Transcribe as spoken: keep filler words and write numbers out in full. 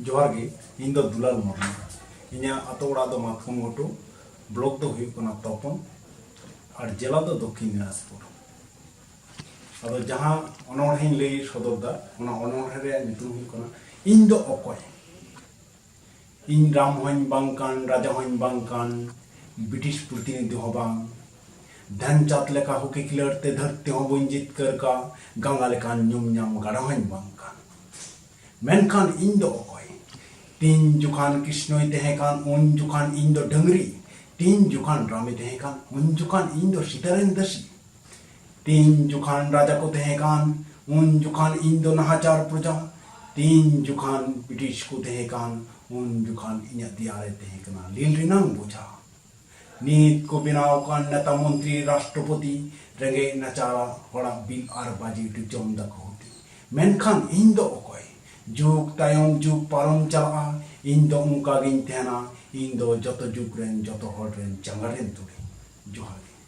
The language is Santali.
ᱡᱚᱦᱟᱨ ᱜᱮ᱾ ᱤᱧ ᱫᱚ ᱫᱩᱞᱟᱞ ᱢᱩᱨᱢᱩ᱾ ᱤᱧᱟᱹᱜ ᱟᱛᱳ ᱚᱲᱟᱜ ᱫᱚ ᱢᱟᱛᱠᱚᱢ ᱜᱷᱩᱴᱩ, ᱵᱞᱚᱠ ᱫᱚ ᱦᱩᱭᱩᱜ ᱠᱟᱱᱟ ᱛᱚᱯᱚᱱ, ᱟᱨ ᱡᱮᱞᱟ ᱫᱚ ᱫᱚᱠᱠᱷᱤᱱ ᱫᱤᱱᱟᱡᱽᱯᱩᱨ᱾ ᱟᱫᱚ ᱡᱟᱦᱟᱸ ᱚᱱᱚᱬᱦᱮᱧ ᱞᱟᱹᱭ ᱥᱚᱫᱚᱨ ᱫᱟ, ᱚᱱᱟ ᱚᱱᱚᱬᱦᱮ ᱨᱮᱭᱟᱜ ᱧᱩᱛᱩᱢ ᱦᱩᱭᱩᱜ ᱠᱟᱱᱟ ᱤᱧ ᱫᱚ ᱚᱠᱚᱭ᱾ ᱤᱧ ᱨᱟᱢ ᱦᱚᱸᱧ ᱵᱟᱝ ᱠᱟᱱ, ᱨᱟᱡᱟ ᱦᱚᱸᱧ ᱵᱟᱝ ᱠᱟᱱ, ᱵᱨᱤᱴᱤᱥ ᱯᱨᱚᱛᱤᱱᱤᱫᱷᱤ ᱦᱚᱸ ᱵᱟᱝ, ᱫᱷᱮᱱᱪᱟᱸᱫᱽ ᱞᱮᱠᱟ ᱦᱚᱠᱤ ᱠᱷᱮᱞᱳᱰ ᱛᱮ ᱫᱷᱟᱹᱨᱛᱤ ᱦᱚᱸ ᱵᱟᱹᱧ ᱡᱤᱛᱠᱟᱹᱨ ᱠᱟ, ᱜᱟᱸᱜᱟ ᱞᱮᱠᱟᱱ ᱧᱩᱢ ᱧᱟᱢ ᱜᱟᱰᱟ ᱦᱚᱸᱧ ᱵᱟᱝ ᱠᱟᱱ᱾ ᱢᱮᱱᱠᱷᱟᱱ ᱤᱧ ᱫᱚ ᱚᱠᱚᱭ? ᱛᱤᱱ ᱡᱚᱠᱷᱟᱱ ᱠᱨᱤᱥᱱᱚᱭ ᱛᱟᱦᱮᱸ ᱠᱟᱱ, ᱩᱱ ᱡᱚᱠᱷᱟᱱ ᱤᱧ ᱫᱚ ᱰᱟᱹᱝᱨᱤ᱾ ᱛᱤᱱ ᱡᱚᱠᱷᱟᱱ ᱨᱟᱢᱮ ᱛᱟᱦᱮᱸ ᱠᱟᱱ, ᱩᱱ ᱡᱚᱠᱷᱟᱱ ᱤᱧ ᱫᱚ ᱥᱤᱛᱟᱨᱮᱱ ᱫᱟᱹᱥᱤ᱾ ᱛᱤᱱ ᱡᱚᱠᱷᱟᱱ ᱨᱟᱡᱟ ᱠᱚ ᱛᱟᱦᱮᱸ ᱠᱟᱱ, ᱩᱱ ᱡᱚᱠᱷᱟᱱ ᱤᱧ ᱫᱚ ᱱᱟᱦᱟᱪᱟᱨ ᱯᱨᱚᱡᱟ᱾ ᱛᱤᱱ ᱡᱚᱠᱷᱟᱱ ᱵᱨᱤᱴᱤᱥ ᱠᱚ ᱛᱟᱦᱮᱸ ᱠᱟᱱ, ᱩᱱ ᱡᱚᱠᱷᱟᱱ ᱤᱧᱟᱹᱜ ᱫᱮᱭᱟ ᱨᱮ ᱛᱟᱦᱮᱸ ᱠᱟᱱᱟ ᱞᱤᱞ ᱨᱮᱱᱟᱝ ᱵᱳᱡᱷᱟ᱾ ᱱᱤᱛ ᱠᱚ ᱵᱮᱱᱟᱣ ᱠᱟᱱ ᱱᱮᱛᱟ ᱢᱚᱱᱛᱨᱤ ᱨᱟᱥᱴᱨᱚᱯᱚᱛᱤ, ᱨᱮᱸᱜᱮᱡ ᱱᱟᱪᱟᱨ ᱦᱚᱲᱟᱜ ᱵᱤᱞ ᱟᱨ ᱵᱟᱡᱮᱴ ᱡᱚᱢ ᱫᱟᱠᱚ ᱦᱩᱛᱤ᱾ ᱢᱮᱱᱠᱷᱟᱱ ᱤᱧ ᱫᱚ ᱚᱠᱚᱭ? ᱡᱩᱜᱽ ᱛᱟᱭᱚᱢ ᱡᱩᱜᱽ ᱯᱟᱨᱚᱢ ᱪᱟᱞᱟᱜᱼᱟ, ᱤᱧ ᱫᱚ ᱚᱱᱠᱟ ᱜᱤᱧ ᱛᱟᱦᱮᱱᱟ᱾ ᱤᱧ ᱫᱚ ᱡᱚᱛᱚ ᱡᱩᱜᱽ ᱨᱮᱱ, ᱡᱚᱛᱚ ᱦᱚᱲ ᱨᱮᱱ ᱡᱟᱸᱜᱟ ᱨᱮᱱ ᱛᱩᱲᱤ᱾ ᱡᱚᱦᱟᱨ ᱜᱮ᱾